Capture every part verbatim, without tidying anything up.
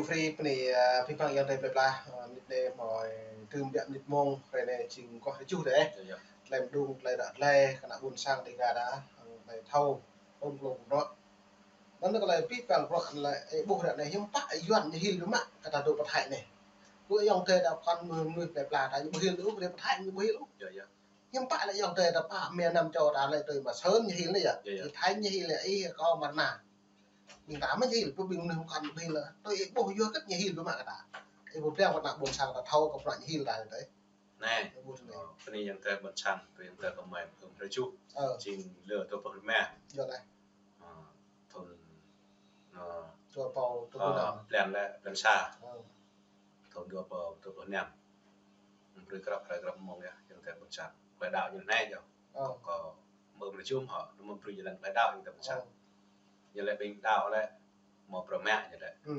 Free pơ anai, ơ, pih păng yang tơi plơi pla, ơ, mĭt anai mơi tơm biă mĭt mông, hrơi anai jing kơ hrơi juh dêh. Yơh, yơh. Tơlơi mơđung, tơlơi ră tơlơi, kơ ană ƀôn sang Dega đa, ơ, tơlơi thâo, ôm klông bruă. Anŭn tơlơi pih păng bruă anŭn lĕ, ơ, ƀuh ră anai hiư̆m pă, ơ, Yuan ñu hil biă mă, kơ ta dŏ pơ Thái anai. Kơ yang tơi đa pơkŏn mơnuih, mơnuih plơi pla ta ñu ƀu hil ôh, ră pơ Thái ñu ƀu hil ôh. Yơh, yơh. Hiư̆m pă lĕ yang tơi đa pă mia năm čô ta lĕ tơi mă sơn ñu hil anai yơh. Yơh, yơh. Ih Thái ñu hil lĕ, ih kâo mơ̆n anai. Ƀing ta mơ̆n hil, ƀu ƀing mơnuih pơkŏn ƀu hil. Tui ih ƀuh yua hơget ñu hil biă mă kơ ta. Ih ƀuh ƀiă kơ ană ƀôn sang ta thâo kơ bruă ñu hil ta tơi. Anai. Ih ƀuh anai. Ơ, pơ anai yang tơi ƀôn sang, pơ anai yang tơi kơ mơi, ƀơ̆ng hrơi juh. Ơ. Jing lơ dua pluh rơma. Yơh lah. Ơ, thun, ơ, dua rơbâo dua pluh năm. Ơ, blan lĕ, blan sa. Ơ. Thun dua rơbâo dua pluh năm. Brơi krăp, brơi krăp mơ̆ng yơh, yang tơi ƀôn sang. Tơlơi đaŏ ñu anai yơh. Ơ. Kơ mơ̆ng rơjum hŏ, ñu mơ̆ng brơi jơlan tơlơi đaŏ yang tơi ƀôn sang. Ơ. Ñu lĕ ƀing đaŏ lĕ, mơ̆ bruă mă ñu lĕ. Ư.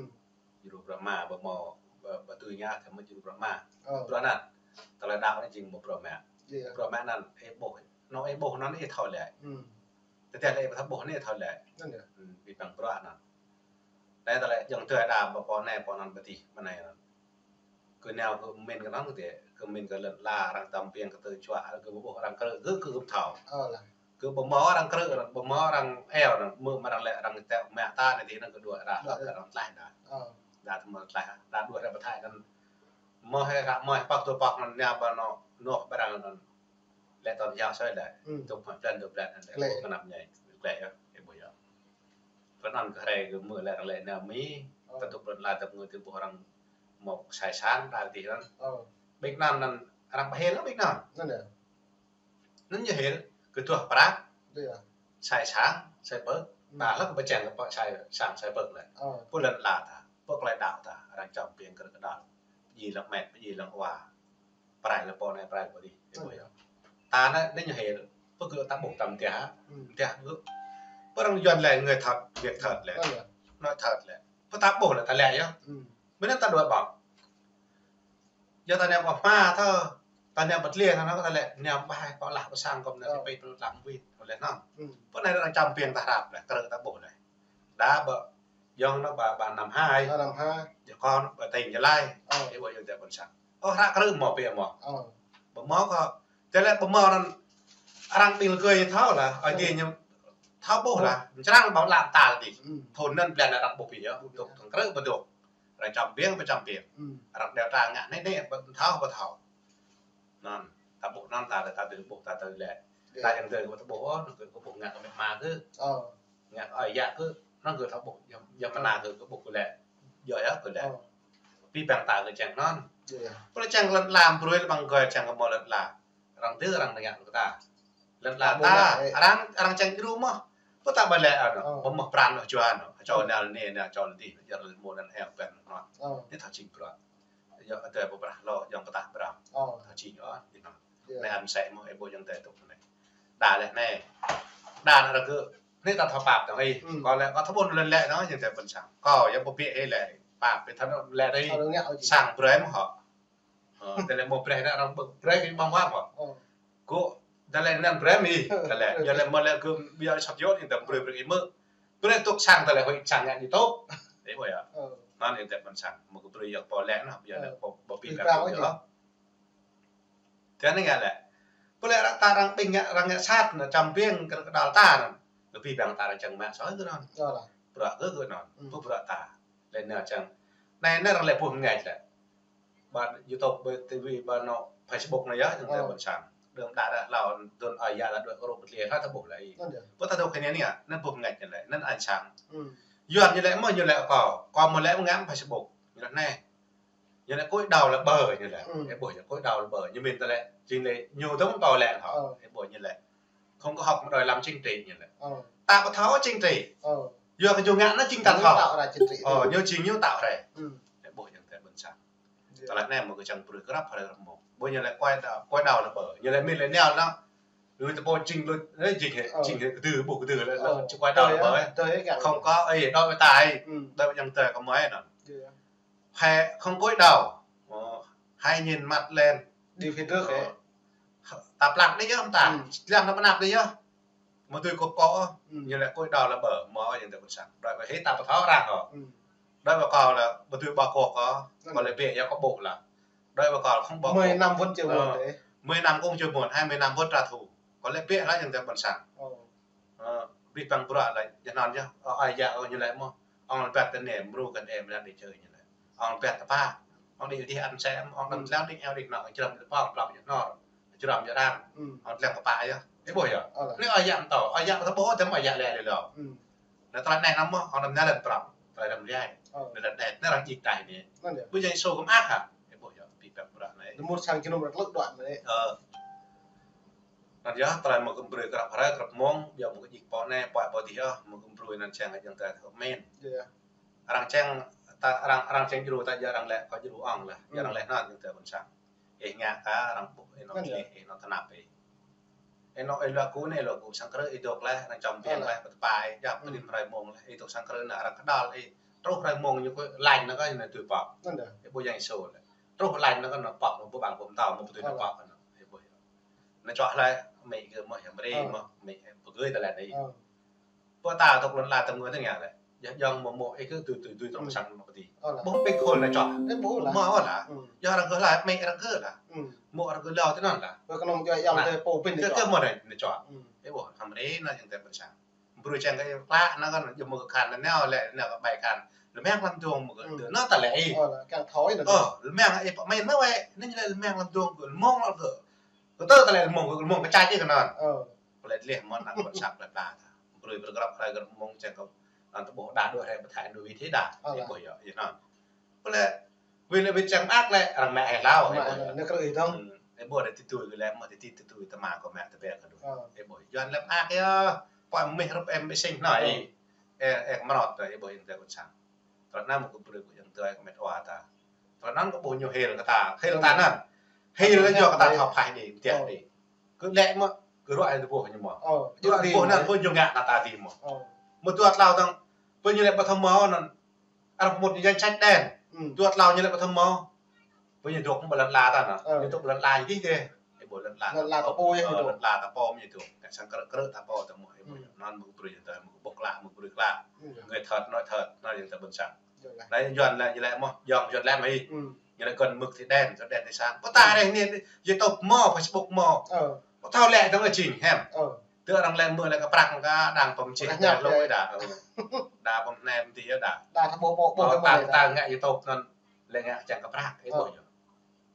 Djru bruă mă, ƀu mơ̆, ƀu, ƀu tui ñu, thâo mơ̆ djru bruă mă. Ơ. Bruă anŭn, tơlơi đaŏ anai jing mơ̆ bruă mă. Yơh. Bruă mă anŭn, ih ƀuh, anŏ ih ƀuh anŭn ih thâo lĕ. Ư. Tơdah lĕ ƀu thâo ƀuh anai thâo lĕ. Anŭn yơh. Ư, pih păng bruă anŭn. Anai tơlơi yang tơi đa ƀu pô anai pô anŭn ƀu tih, mơ̆ng anai anŭn. Kơ nao kơ min kơ anŭn kơ tih, kơ min kơ lŏn ala arăng tam piêng kơ tơčuă, kơ ƀu ƀuh arăng krư̆, kơ, kơ ƀu thâo. Ơ lah. Kơ ƀu mơ̆ arăng krư̆, ƀu mơ̆ arăng eo, mơ̆ mă arăng lĕ arăng tơmă ta anai tih anŭn kơ dua arăng, ơ, kơ arăng tlaih đa. Ơ. Đa tơmă tlaih, đa dua arăng pơthai anŭn. Mơ̆ hĭ ră mơ̆ hĭ păk dua păk anŭn nao ƀơi anŏ, anŏ ƀơi arăng anŭn. Lĕ tơl yua soi lĕ. Ư. Dŏ pơmă blan dua blan anŭn lĕ. Klĕ. Kơ anăp ñai. Klĕ yơh, ih ƀuh yơh. Kơ anŭn kơ hrơi kơ mơ̆ lĕ arăng lĕ nao Mi. Ơ. Tơdŏ ƀơi lŏn ala tơpă ngui tơpă arăng mơ̆ sai sang đa tih anŭn. Ơ. Ƀing anŭn anŭn arăng ƀu hil ôh ƀing anŭn. Anŭn yơh. Anŭn ñu hil, kơ tuah prăk. Yơh. Sai sang, sai pơ̆k. Ư. Ta hlăk ƀu čang kơ pơ̆k sai sang, sai pơ̆k lĕ. Ơ. Pơ lŏn ala ta, pơ tơlơi đaŏ ta, arăng čăm piêng kơ tơlơi đaŏ. Pơdjai lăng met, pơdjai lăng wa. Prai lăng pô anai, prai lăng pô adih. Ơ. Ih ƀuh yơh. Ta anai, anai ñu hil, pơ gơ̆ ta ƀuh tăm tiah. Ư. Tiah gơ̆. Pơ arăng Yuan lĕ người thật, việc thật lĕ. Ơ, yơh. Nói thật lĕ. Pơ ta ƀuh lĕ ta lĕ yơh. Ư. Ƀơi anai ta đuaĭ ƀơ̆ng. Yua ta nao ƀu hma thâo, ta nao ƀu tlaih thâo, anŭn kơ ta lĕ, nao ƀai, pô lah pơ sang kơ anai, ơ, pơpĭ pơlăng wĭt, kơ lĕ anŭn. Ư. Pơ anai arăng čăm piêng ta hrăp lĕ, krư̆ ta ƀuh lĕ. Đa ƀơ, yơh anŭn ƀă, ƀă năm hai. Ƀă năm hai. Yơh kơ anŭn ƀă tỉnh Gia Lai. Ơ. Ih ƀuh yang tơi ƀôn sang. Ơ, hră krư̆ mơ̆ pĭ mơ̆. Ơ. Ƀu mơ̆ kơ, tơlơi ƀu mơ̆ anŭn, arăng ƀing lơkơi thâo lah, ơ, ơ, adih ñu thâo ƀuh lah, ơ, črang ƀă lăm tal adih. Ư. Thun anŭn blan arăng ƀuh pĭ yơh, ƀuh pĭ yơh. Dŏ tơkrư̆ ƀu dŏ. Arăng čăm piêng, ƀu čăm piêng. Ư. Arăng đeo trang ngă anai anai, ƀu thâo, ƀu thâo. Anŭn, ta ƀuh anŭn ta, ta tơlơi ƀuh ta tơlơi lĕ. Yơh. Ta yang tơi kơ ƀu thâo ƀuh ôh, anŭn kơ ƀuh ngă kơ met ma kơ. Ơ. Ngă kơ ơi yă kơ, anŭn kơ thâo ƀuh, yang, yang mơna kơ, kơ ƀuh kơ lĕ. Yơh yă kơ lĕ. Ơ. Pih păng ta kơ čang anŭn. Yơh. Pơ lŏn čang lŏn ala brơi lĕ ƀơ̆ng gơ̆ čang kơ mơ̆ lŏn ala. Arăng tơ arăng ngă kơ ta. Lŏn ala ta, arăng, arăng čang djru mơ̆. Pơ ta ƀu lĕ anŭn, ơ, ƀu mơ̆ pran anŭn jua anŭn. Čô nao anai, nao čô adih, jar mơ̆ anŭn eo ƀen anŭn. Ơ. Anai thâo jing bruă. Yua adơi pơprah lŏ, yua pơtah prah. Ơ. Thâo jing yơh, anŭn. Yơh. Anai hăm sĕ mơ̆, ih ƀuh yang tơi tŭk anai. Đa lĕ anai. Đa anŭn rơkơ, anai ta thâo pap tơ̆ng ih. Ư. Kâo lĕ, kâo thâo ƀuh lŏn lĕ anŭn, yang tơi ƀôn sang. Kâo, yua ƀu pĭ ih lĕ, pap, pĭ thâo lŏn lĕ ih. Thâo lŏn lĕ ih. Sang brơi mơ̆ hŏ. Ơ, tơlơi mơ̆ brơi anŭn arăng ƀơ̆ng brơi kơ ƀơ̆ng wa mơ̆. Ơ. Kơ, tơlơi anŭn brơi mơ̆ ih. Ơ. Tơlơi, yua lĕ mơ̆ lĕ kơ ƀiă sat yơh, yang tơi brơi brơi ih mơ̆. Brơi tŭk sang tơlơi huĭ sang ngă ñu tŭk. Ih ƀuh yơh. Ơ. Anŭn yang tơi ƀôn sang. Mơ̆ kơ brơi yua pô lĕ anŭn, ƀiă lĕ pô, pô pĭ pap yơh. Tui anai ngă lĕ. Pô lĕ arăng ta arăng ƀing ngă, arăng ngă sat anŭn čăm piêng kơ, kơ đaŏ ta anŭn. Lơbih ƀing ta arăng čang mă soi kơ anŭn. Yơh lah. Bruă kơ, kơ anŭn. Ư. Pô bruă ta. Lĕ nao čang. Anai, anai arăng lĕ ƀuh ngă lĕ. Ƀă YouTube, ƀă ti vi, ƀă anŏ Facebook anai yơh, yang tơi ƀôn sang. Đơ̆m đă ră hlâo, dŏ ơi yă ta dŏ kơ rŏ pơtliê, hlâo ta ƀuh lĕ. Anŭn yơh. Pô ta dŏ kơ anai anai, anŭn ƀuh ngă lĕ, anŭn anh sang. Ư. Yuan ñu lĕ mơ̆, ñu lĕ kâo, kâo mơ̆ lĕ mơ̆ ngă Facebook. Ñu lĕ anai. Ñu lĕ cúi đầu là bờ ñu lĕ. Ư. Ih ƀuh ñu cúi đầu là bờ. Ñu min tơ lĕ, jing lĕ, ñu tơm pô lĕ hŏ. Ơ. Ih ƀuh ñu lĕ. Không có học một đòi làm chính trị ñu lĕ. Ơ. Ta ƀu thâo chính trị. Ơ. Yua kơ jing ngă anŭn jing ta thâo. Ñu tạo ra chính trị. Ơ, ñu jing ñu tạo ra. Ư. Ih ƀuh yang tơi ƀôn sang. Yơh. Tơlơi anai mơ̆ kơ čang brơi krăp hrơi krăp mông. Ƀuh ñu lĕ cúi đầu, cúi đầu là bờ. Ñu lĕ min lĕ nao anŭn. Lui tơpô jing lui, ơ, jing hĭ, ơ, jing hĭ, kơdư, ƀuh kơdư lĕ, ơ, či cúi đầu là bờ. Không có, ơ, đối với ta ih. Ư. Đối với yang tơi kơ mơi anŭn. Yơh. Hãy không cúi đầu. Ơ, hãy nhìn mặt lên. Đi phía trước ih. Ơ. Ta plăk đĭ yơh ta. Ư. Lăng ta pơnăp đĭ yơh. Mơ̆ tui kơ kâo, ư, ñu lĕ cúi đầu là bờ, mơ̆ yang tơi ƀôn sang. Đối với hĭ ta ƀu thâo arăng hŏ. Ư. Đuaĭ ƀơi kâo lĕ, ƀu dưi ƀu kơkuh kâo, kâo lĕ ƀĕ yua kâo ƀuh lah. Đuaĭ ƀơi kâo lĕ không ƀu kơkuh. Mười năm vẫn chưa muộn đấy. Mười năm cũng chưa muôn, hai mươi năm vẫn trả thù. Kâo lĕ ƀĕ lah yang tơ ƀôn sang. Ơ, ƀĭ păng bruă lĕ, jơnăn yơh, ơ, ai yă, ơ, ñu lĕ mơ̆. Ong lĕ ƀĕ tơ anai, mrô kơ anai, mrô đĭ čơi ñu lĕ. Ong lĕ ƀĕ tơ pă, ong đĭ đĭ ăn sem, ong đăm tlao đĭ eo đĭ nŏ, jrăm đĭ păng plăp jơnăn. Jrăm jơnăn. Ong tlao kơ pă yơh. Ih ƀuh yơh. Anai ai yă mơ̆ tơ, ai yă mơ̆ tơ ƀuh tơ mơ̆ ai yă lĕ lĕ lŏ. Anai tơlơi anai năm mơ̆, ong đăm nao lĕ prăp, tơlơi đăm riai. Anai lĕ anai, anai arăng djik tai anai. Ƀu djơ̆ sô kơ mơak hă. Ih ƀuh yơh, ƀĭ păng bruă anai. Lơmut sang jơnum rơklơ̆k đuaĭ anai. Ơ. Anŭn yơh, tơlơi mơ̆ kơ brơi krăp hrơi, krăp mông, yơh mơ̆ kơ djik pô anai, pô pô dih yơh, mơ̆ kơ brơi anŭn čang yang tơ kơ men. Arăng čang, ta, arăng, arăng čang djru ta, yơh arăng lĕ, kơ djru ong lah, yơh arăng lĕ anŭn yang tơ ƀôn sang. Ih ngă kơ arăng ƀuh, ih nŏ klih, ih nŏ tơnap ih. Ih nŏ ih luă gŭ anai, luă gŭ sang krư̆ ih dŏ leh, arăng čăm biang leh, pơtơpai, yap pơđĭm hrơi mông leh, ih dŏ sang krư̆ anŭn arăng kơdal ih. Truh hrơi mông ñu kơ lañ anŭn kơ ñu tui pŏk. Ih ƀuh yang sô leh. Truh lañ anŭn kơ anŭn pŏk, mơ̆ ƀu ƀăng ƀu mơtâo, mơ̆ ƀu tui anŭn pŏk anŭn. Ih ƀuh. Anŭn čuă leh, mĭ kơ mơ̆ yang mri mơ̆, mĭ pơgơi tơlơi anai. Pô ta tŏk lŏn la tơm ngơi tơngia leh. Yơh jơ̆ng mơ̆ mơ̆ ih kơ tui tui tui tơm sang mơ̆ pơti. Ƀuh pĭk khul anŭn čuă. Mơ̆ ôh lah. Yơh arăng kơ lah, mĭ arăng kơ lah. Mơ̆ arăng kơ lâo tơ anŭn lah. Kơ kơnơ̆ng jua yang tơ pô pĭn kơ kơ mơ̆ anai anŭn čuă. Ih ƀuh, hăm rê anŭn yang tơ ƀôn sang. Brơi čang kơ klă anŭn kơ anŭn, jơ̆ mơ̆ kơ khan anŭn nao lĕ, nao kơ ƀai khan. Lơmang lăm dŏng mơ̆ kơ tơ anŭn tơlơi ih. Ơ, lơmang ih pơmĭn mơ̆ wĕ. Anŭn lĕ lơmang lăm dŏng kơ lơmong lăm kơ. Kơ tơ tơlơi lơmong kơ lơmong kơ čai ih kơ anŭn. Kơ lĕ leh mơ̆n anŭn ƀôn sang plơi pla ta. Brơi brơi krăp hrơi krăp mông čang kơ anŭn tơ ƀuh đa đuaĭ hrơi pơthai anŭn wĭt hĭ đa. Ih ƀuh yơh, yơh anŭn. Pô lĕ, wĭt lĕ wĭt čang mơak lĕ, arăng mă ih hlâo, ih ƀuh yơh. Anŭn krư̆ ih dŏng. Ih ƀuh đa tui tui kơ lĕ, mơ̆ tui tui tui tơma kơ mă tơbiă kơ đuaĭ. Ih ƀuh, Yuan lĕ mơak yơh. Pô mơ̆ hrup em ƀĕ sing anŭn ih. Ih, ih mơrot tơ, ih ƀuh yang tơ ƀôn sang. Tơlơi anŭn mơ̆ kơ brơi kơ yang tơ kơ met wa ta. Tơlơi anŭn kơ ƀuh ñu hil kơ ta, hil ta anŭn. Hil lĕ yua kơ ta thâo phaih đĭ, tiah đĭ. Kơ lĕ mơ̆, kơ ruă ih tơ ƀuh ñu mơ̆. Ruă tơ ƀuh anŭn pô ñu ngă ta ta dih mơ̆. Mơ̆ dua tlâo tơ̆ng, pô ñu lĕ ƀu thâo mơ̆ anŭn. Arăng pơmŭt ñu danh sách đen. Dua tlâo ñu lĕ ƀu thâo mơ̆. Pô ñu dŏ ƀơi lŏn la ta anŭn. Ñu dŏ ƀơi lŏn la ñu dih dih. Ih ƀuh lŏn la ta pô, lŏn la ta pô ñu dŏ. Kơ sang krư̆ krư̆ ta pô ta mơ̆, ih ƀuh. Anŭn mơ̆ kơ brơi ta, mơ̆ kơ ƀuh klă, mơ̆ kơ brơi klă. Người thật, nói thật, anŭn yang tơ ƀôn sang. Anai Yuan lĕ, ñu lĕ mơ̆, jơ̆ng Yuan lĕ mơ̆ ih. Ñu lĕ kơnơ̆ng mơ̆ thì đen, cho đen thì sáng. Pô ta reh anai, YouTube mơ̆, Facebook mơ̆. Pô thâo lĕ dơ̆ng jing hiam. Tơ arăng lĕ mơ̆ lĕ kơ prăk kơ đang pơm čih, đang lŏ ih đa. Đa pơm anai pơm dih yơh đa. Đa ta ƀuh ƀuh ƀuh ta ngă YouTube anŭn lĕ ngă čang kơ prăk, ih ƀuh yơh.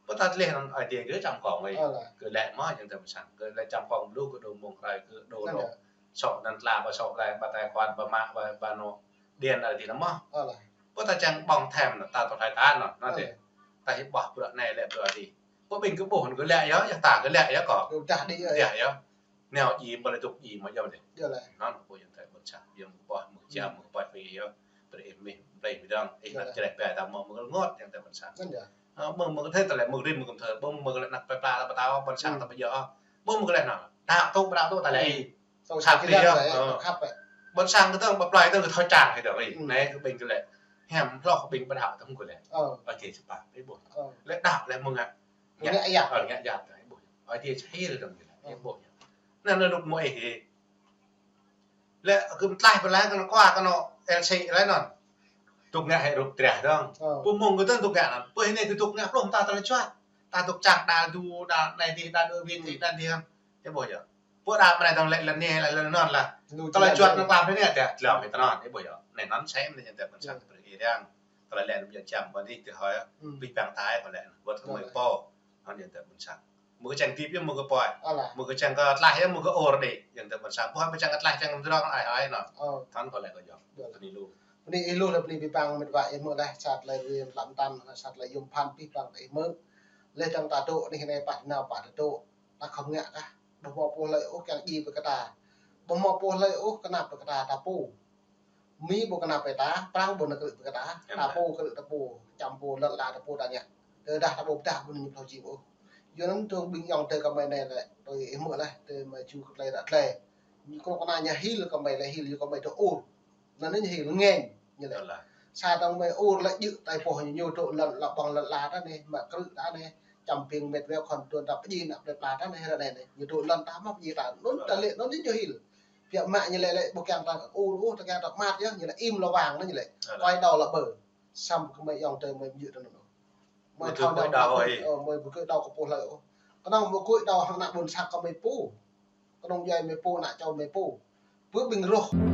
Pô ta tleh anŭn ai tiê kơ čăm kông ih. Kơ lĕ mơ̆ yang tơ ƀôn sang. Kơ lĕ čăm kông lu kơ đô mông hrơi kơ đô lŏ. Sŏ anŭn tla ƀa sŏ lĕ ƀa tài khoản ƀa mă ƀa ƀa anŭn điện ai tiê anŭn mơ̆. Pô ta čang ƀơ̆ng thêm anŭn, ta tŏ hlai ta anŭn, anŭn dih. Ta hĭ ƀuh bruă anai lĕ bruă dih. Pô ƀing kơ ƀuh anŭn kơ lĕ yơh, yơh ta kơ lĕ yơh kơ. Kơ dah đĭ yơh. Dah yơh. Nao djai ƀơi lĕ dŏ djai mơ̆ yơh dih. Anŭn pô yang tơ ƀôn sang, yang mơ̆ ƀuh, mơ̆ čăm, mơ̆ ƀuh phi yơh. Brơi ih mĭn, brơi ih dơ̆ng, ih năk čreh ƀe ta mơ̆ mơ̆ kơ lŏn yang tơ ƀôn sang. Anŭn yơh. Ơ, mơ̆ mơ̆ kơ thâo tơlơi mơ̆ rĭm mơ̆ kơ thâo, ƀơ̆ng mơ̆ kơ lĕ năk plơi pla ta pơtao, ƀôn sang ta pơjơ̆. Ƀơ̆ng mơ̆ kơ lĕ anŭn. Ta tŏ ƀră tŏ tơlơi. Tŏ khăp sa kơ yơh, ih. Khăp ih. Ƀôn sang kơ dơ̆ng ƀă plơi dơ̆ng kơ thâo čang kơ dơ̆ng ih. Anai kơ ƀing kơ lĕ. Hiam hloh ƀing ƀă đaŏ tơ̆ng kơ lĕ. Ơ. Ơ, kơ čơpă, ih ƀuh. Ơ. Lĕ đaŏ lĕ mơ̆ ngă. Ngă yap. Ơ, ngă yap, ih ƀuh. Ơ, kơ čơhil dơ̆ng kơ lĕ, ih ƀuh. Anŭn anŭn ruk mơ̆ ih. Lĕ kơ mơtlaih pơlai kơ anŭn kua kơ anŭn L C lĕ anŭn. Dŏ ngă hĭ rup drah dơ̆ng. Pô mơ̆ng kơ dơ̆ng dŏ ngă anŭn. Pô anai kơ dŏ ngă pluh mơta tơlơi čuă. Ta dŏ čang đa du đa anai dih đa đơ win dih đa dih. Ih ƀuh yơh. Pô đa pơrai dơ̆ng lĕ lĕ anai lĕ lĕ anŭn lah. Tơlơi čuă anŭn klam anai anai tiah tlăm hĭ tơnăn. Ih ƀuh yơh. Anai anŭn sem anai yang tơ ƀôn sang brơi ih răng. Tơlơi lĕ anŭn ƀiă čăm ƀơi dih tơ hơi. Ƀĭ păng tai kơ lĕ. Wơ̆t kơ mơi pô. Anŭn yang tơ ƀôn sang. Mơ̆ kơ čang tip yơh mơ̆ kơ poi. Mơ̆ kơ čang kơ tlaih yơh mơ̆ kơ ur đĭ. Yang tơ ƀôn sang. Ƀuh mơ̆ čang kơ tlaih čang kơ mơdrŏng ai ai anŭn. Thâo kơ lĕ kơ yơh. Bơni lu. Bơni ih lu lĕ bơni ƀĭ păng met wa ih mơ̆ leh sa tơlơi ruai mlam tăn, sa tơlơi yôm phăn ƀĭ păng ih mơ̆. Leh dơ̆ng ta dŏ anih anai pă nao pă ta dŏ. Ta khŏm ngă kah. Ƀu hmâo pô hlơi ôh kiăng djai ƀơi kơ ta. Ƀu hmâo pô hlơi ôh kơnăp ƀơi kơ ta ta pô. Mi ƀu kơnăp ƀơi ta, Prăng ƀu nao krư̆ ƀơi kơ ta, ta pô krư̆ ta pô, čăm pô lŏn la ta pô ta ngă. Tơdah ta ƀu pơdah ƀu ñu phlâo jing ôh. Yua anŭn dơ̆ng ƀing ayŏng adơi kơ mơi anai lĕ, tui ih hmư̆ laih, tui mơi ju kơ tơlơi ră tơlơi. Ñu kơnuk kơna ñu hil kơ mơi lĕ hil, yua kơ mơi dŏ ur. Anŭn ñu hil ngĕnh, ñu lĕ. Sa dơ̆ng mơi ur lĕ djơ̆ tai pô ñu ñu dŏ lŏn la ƀơ̆ng lŏn la ta anai, mă krư̆ ta anai. Čăm ƀing met wa khŏn tuan ta pơdjai năp plơi pla ta anai, ră anai anai. Ñu dŏ lŏn ta mă pơdjai ta, anŭn ta lĕ, anŭn ñu hil. Biă mă ñu lĕ lĕ ƀu kiăng ta ur ôh, ta kiăng ta mơak yơh, ñu lĕ im lơ wang anŭn ñu lĕ. Koi đau lơ ƀơ. Samơ̆ gơmơi ayŏng adơi gơmơi ƀu djơ̆ tui anŭn ôh. Gơmơi thâo gơmơi đaŏ ôh. Ơ, gơmơi ƀu gơmơi đaŏ kơ pô hlơi ôh. Kơnơ̆ng gơmơi gơmơi đaŏ hăng ană ƀôn sang gơmơi pô. Kơnơ̆ng djuai gơmơi pô, ană čô gơmơi pô. Pơ ƀing rŏh.